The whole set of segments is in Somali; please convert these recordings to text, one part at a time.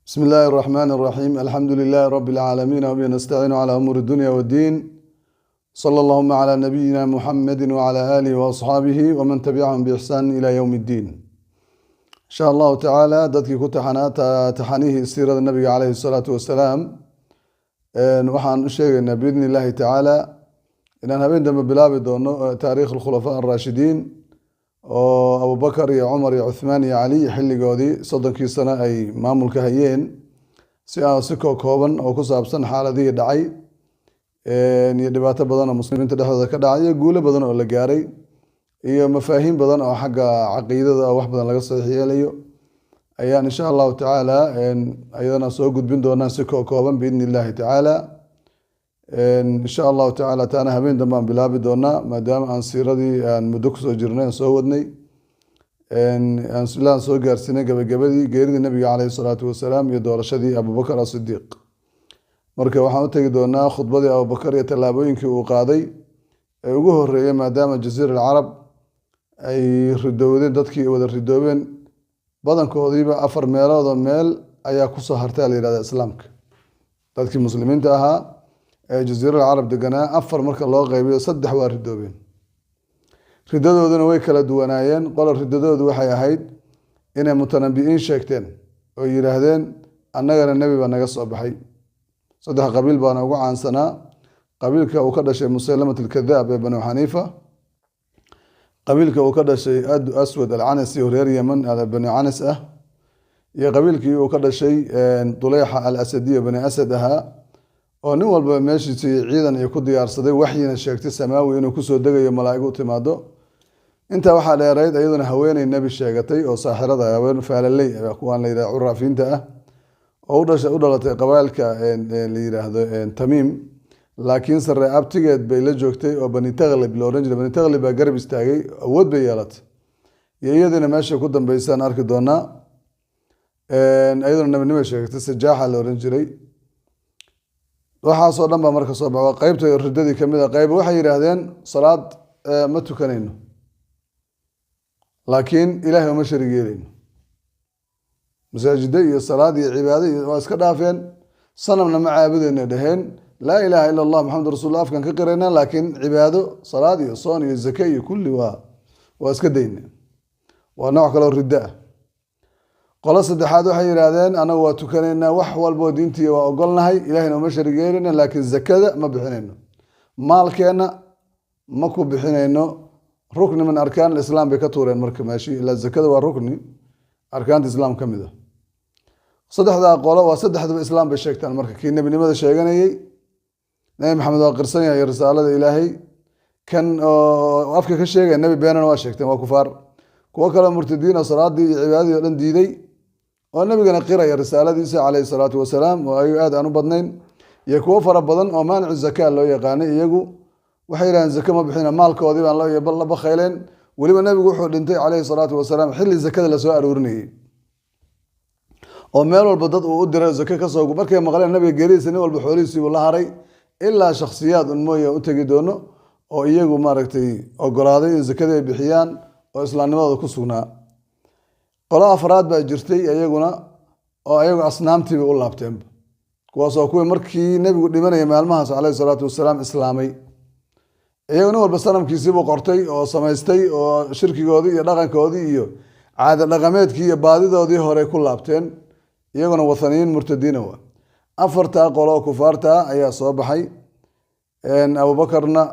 بسم الله الرحمن الرحيم، الحمد لله رب العالمين، وبه نستعين على أمور الدنيا والدين. صلى اللهم على نبينا محمد وعلى آله وأصحابه ومن تبعهم بإحسان إلى يوم الدين. إن شاء الله تعالى dadkii ku taxanaa taxanihii siirada nabiga caleyhi الsalaatu wasalaam, waxaan u sheegaynaa biidni illahi tacaala inaan habeen dambe bilaabi doono taariikh alkhulafaa araashidiin, oo Abubakar iyo Cumar iyo Cuthmaan iyo Cali xilligoodii 30kii sano ay maamulka hayeen, si aan si kooban oo ku saabsan xaaladihii dhacay iyo dhibaato badan oo muslimiinta dhexdooda ka dhacay iyo guulo badan oo la gaaray iyo mafaahiim badan oo xagga caqiidada oo wax badan laga saxiix yeelayo ayaan insha Allahu tacaala ayadana soo gudbin doonaa si kooban biidni illahi tacaala. Insha Allahu tacaala taana habeen dambe aan bilaabi doonaa, maadaama aan siiradii aan muddo kusoo jirnay, aan soo wadnay, aan soo gaarsiinay gabagabadii geeridii nabiga caleyhi salaatu wasalaam iyo doorashadii Abubakar Asidiiq. Marka waxaan u tegi doonaa khudbadii Abubakar iyo tallaabooyinkii uu qaaday ee ugu horeeyey, maadaama Jaziira Alcarab ay ridowdeen, dadkii wada ridoobeen badankoodiiba, afar meeloodoo meel ayaa kusoo hartay la yihahda islaamka. Dadkii muslimiinta ahaa ee Jaziira Alcarab deganaa, afar marka loo qaybiyo, saddex waa ridoobeen. Ridadooduna way kala duwanaayeen. Qola ridadoodu waxay ahayd inay mutanabi'iin sheegteen oo yidhaahdeen annagana nebi baa naga soo baxay. Saddex qabiil baana ugu caansanaa: qabiilka uu ka dhashay Musaylamat Alkadaab ee Banu Xaniifa, qabiilka uu ka dhashay Adu Aswad Alcanasi oo reer Yemen Banu Canas ah, iyo qabiilkii uu ka dhashay Duleyxa Alasadiya, Bani Asad ahaa, oo nin walba meeshiisii ciidan iyo ku diyaarsaday, waxyina sheegtay samaawi inuu kusoo degayo, malaa'ig u timaado. Intaa waxaa dheerayd iyaduna haweeney nebi sheegatay oo saaxirada, haween faalaley, kuwaan la yidhahdo curaafiinta ah, oo u dhalatay qabaalka la yidhaahdo Tamiim, laakiin sare abtigeed bay la joogtay oo Bani Taqlib la odhan jiray. Bani Taqlib baa garab istaagay, awood bay yeelatay, iyo iyadiina meesha ku dambeysaan arki doonaa. Iyaduna nebinimo sheegatay, Sajaaxa la odhan jiray. Waxaasoo dhan baa marka soo baxa. Waa qeybta riddadii kamid a. Qayb waxay yidhaahdeen salaad ma tukanayno, laakiin Ilaahay uma sharig yeelayno. Masaajida iyo salaad iyo cibaado iyo waa iska dhaafeen, sanamna ma caabudayna dheheen. Laa ilaaha ila Allah, Maxamed rasulullah afkan ka qirayna, laakiin cibaado, salaad iyo soon iyo zake iyo kulli waa iska dayna. Waa nooc kaloo riddo ah. Qolo saddexaad waxay yidhaahdeen anagu waa tukanaynaa, wax walboo diintii waa ogolnahay, ilahayna uma sharig yeelayna, laakiin zakada ma bixinayno, maalkeenna ma ku bixinayno. Rukni min arkaan alislaam bay ka tuureen marka meeshi, ilaa zakada waa rukni arkaanta islaam ka mid a. Saddexdaa qolo waa saddexdaba islaam bay sheegtaan. Marka kii nebinimada sheeganayey, Nebi Maxamed waa qirsan yahay risaalada Ilaahay, kan oo afka ka sheegaya nebi beenana waa sheegteen, waa kufaar. Kuwo kaleo murtadiin oo salaadii iyo cibaadadii o dhan diiday oo nebigana qiraya risaaladiisa caleyhi salaatu wasalaam, oo ayagu aad aan u badnayn, iyo kuwo fara badan oo maanicu zakaa loo yaqaanay, iyagu waxay yidhahdeen zake ma bixina, maalkoodii baan la bakhayleen. Weliba nebigu wuxuu dhintay caleyhi salaatu wasalaam xilli zakada lasoo aruurinayey oo meel walba dad uu u diray zake kasoo. Markay maqleen nabiga geeridiisa, nin walba xoolihiisiibuu la haray, ilaa shakhsiyaad un mooye u tegi doono oo iyagu maaragtay ogolaaday in zakadii ay bixiyaan oo islaamnimadooda ku sugnaa. Qolo afraad baa jirtay iyaguna, oo ayagu asnaamtiibay u laabteenba, kuwaas oo kuwii markii nebigu dhimanayay maalmahaas caleyhi salaatu wasalaam islaamay. Iyagu nin walba sanamkiisiibuu qortay oo samaystay, oo shirkigoodii iyo dhaqankoodii iyo caada dhaqameedkii iyo baadidoodii hore ku laabteen. Iyaguna wathaniyiin murtadiina wa. Afartaa qolo oo kufaarta ayaa soo baxay. Abubakarna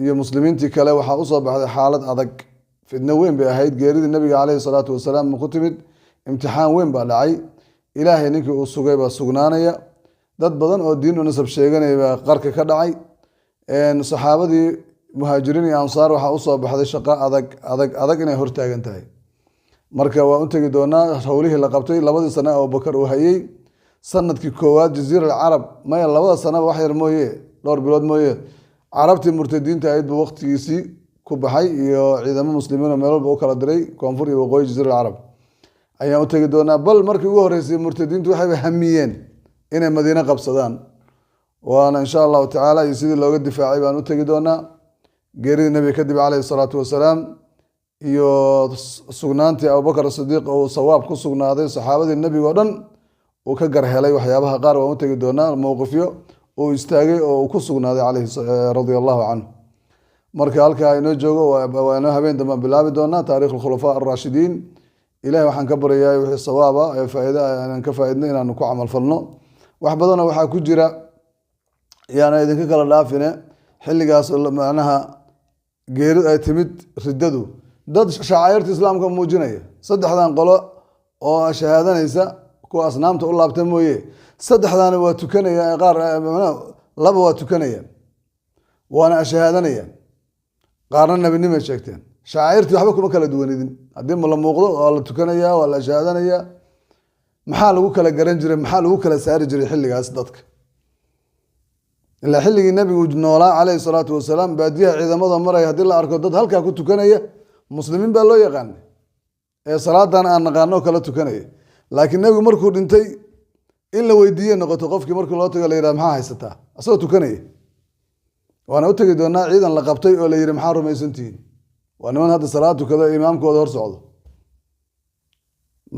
iyo muslimiintii kale waxaa usoo baxday xaalad adag, fitno weyn bay ahayd geeridii nabiga caleyhi salaatu wasalaam ku timid. Imtixaan weyn baa dhacay. Ilaahay ninkii uu sugay baa sugnaanaya. Dad badan oo diin u nasab sheeganaya baa qarka ka dhacay. Saxaabadii muhaajiriin iyo ansaar waxaa usoo baxday shaqo adag, adag, adag inay hortaagan tahay. Marka waan u tegi doonaa howlihii la qabtay 2dii sano Abubakar uu hayey. Sanadkii koowaad Jaziira Alcarab maya, 2da sanaba wax yar mooye, dhowr bilood mooye, carabtii murtadiinta ahayd buu waqtigiisii ku baxay iyo ciidamo muslimiin oo meel walba u kala diray, koonfur iyo waqooyi Jaziira Alcarab ayaan u tegi doonaa. Bal markii ugu horreysay murtadiintu waxayba hamiyeen inay Madiine qabsadaan, waana insha Allahu tacaala iyo sidii looga difaacay baan u tegi doonaa. Geeridii nabiga kadib caleyhi salaatu wasalaam iyo sugnaantii Abubakar Sidiiq oo sawaab ku sugnaaday, saxaabadii nebiga o dhan. Uu ka gar helay waxyaabaha qaar. Waan u tegi doonaa mowqifyo uu istaagay oo uu ku sugnaaday caleyhi radia Allahu canhu. Marka halkaa inoo joogo, waa inoo habeen dambe bilaabi doonaa taarikh alkhulafaa alraashidiin. Ilahay waxaan ka baryayaa wixii sawaaba ee faa'iida aanan ka faaidno inaanu ku camal falno. Wax badanoo waxaa ku jira yaana idinka kala dhaafine. Xilligaas macnaha geeri ay timid riddadu, dad shacairta islaamka muujinaya, saddexdan qolo oo shahaadanaysa, kuwa asnaamta u laabta mooye, saddexdaana waa tukanaya. Qaar laba waa tukanayaan waana ashahaadanayaan, qaarna nebinimay sheegteen. Shacairtii waxba kuma kala duwanidin. Haddii la muuqdo waa la tukanaya, waa la ashahaadanaya. Maxaa lagu kala garan jiray? Maxaa lagu kala saari jiray xilligaas dadka? Ilaa xilligii Nebigu noolaa caleyhi salaatu wasalaam, baadiyaha ciidamada maraya haddii la arko dad halkaa ku tukanaya, muslimiin baa loo yaqaanay ee salaadan aan naqaano kala tukanaya. Laakiin Nebigu markuu dhintay, in la weydiiye noqoto qofkii markii loo tago la yidhaha, "Maxaa haysataa?" asagoo tukanaya. Waana u tegi doonaa ciidan la qabtay oo la yidhi, "Maxaa rumaysantihiin?" Waa niman hadda salaad tukado, imaamkooda hor socdo.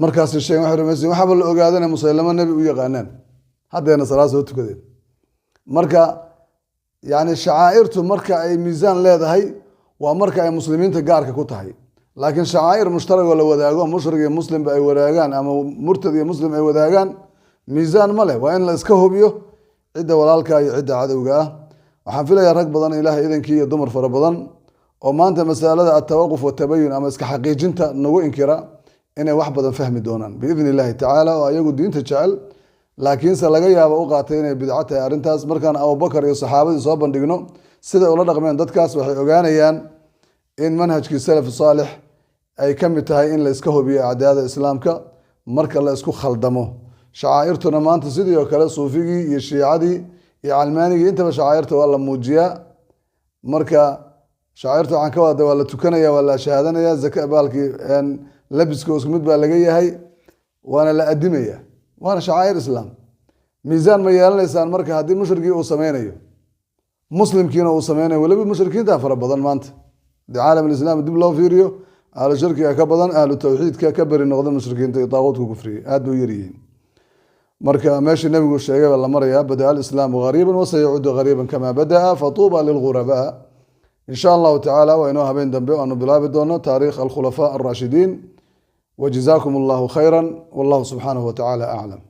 Markaas sheegen waxay rumaysan, waxaaba la ogaadana Musaylamo nebi u yaqaanaan, haddeena salaad soo tukadeen. Marka yani shacaa'irtu marka ay miisaan leedahay waa marka ay muslimiinta gaarka ku tahay. Laakiin shacaa'ir mushtaragoo la wadaago, mushrik iyo muslimba ay wadaagaan ama murtad iyo muslim ay wadaagaan, miisaan ma leh. Waa in la iska hubiyo cidda walaalka iyo cidda cadowga ah. Waxaan filayaa rag badan, Ilahay idankii, iyo dumar fara badan oo maanta masalada altawaquf watabayun ama iska xaqiijinta nagu inkira inay wax badan fahmi doonaan biidni Illahi tacaala, oo ayagu diinta jecel laakiinse laga yaabo u qaatay inay bidco tahay arrintaas. Markaan Abubakar iyo saxaabadii soo bandhigno siday ula dhaqmeen dadkaas, waxay ogaanayaan in manhajkii salaf saalix ay ka mid tahay in la iska hubiyo acdaada islaamka marka la isku khaldamo. Shacaa'irtuna maanta sidii oo kale suufigii iyo shiicadii iyo calmaanigii intaba shacaa'irta waa la muujiyaa. Marka shacairta waxaan ka wada waa la tukanaya, waa la shahaadanaya, zaka baalkii, labiska isku mid baa laga yahay, waana la adimaya, waana shacaa'ir islaam. Miisaan ma yeelanaysaan marka haddii mushrikii uu sameynayo, muslimkiina uu sameynayo? Weliba mushrikiinta fara badan maanta haddii caalam alislaam dib loo fiiriyo, ahlu shirkiga ka badan ahlu tawxiidka ka beri noqda. Mushrikiinta iyo daaquudka kufriyay aad bay u yaryihiin. Marka meeshii Nebigu sheegay baa la marayaa: "Bada'a alislaamu gariiban wasayacuudu gariiban kama bada'a, fatuuba lilghurabaa." In sha Allahu tacaala waa inoo habeen dambe aanu bilaabi doono taariikh alkhulafaa alraashidiin. Wajazaakum Allahu khayra, wallahu subxaanahu wa tacaala aclam.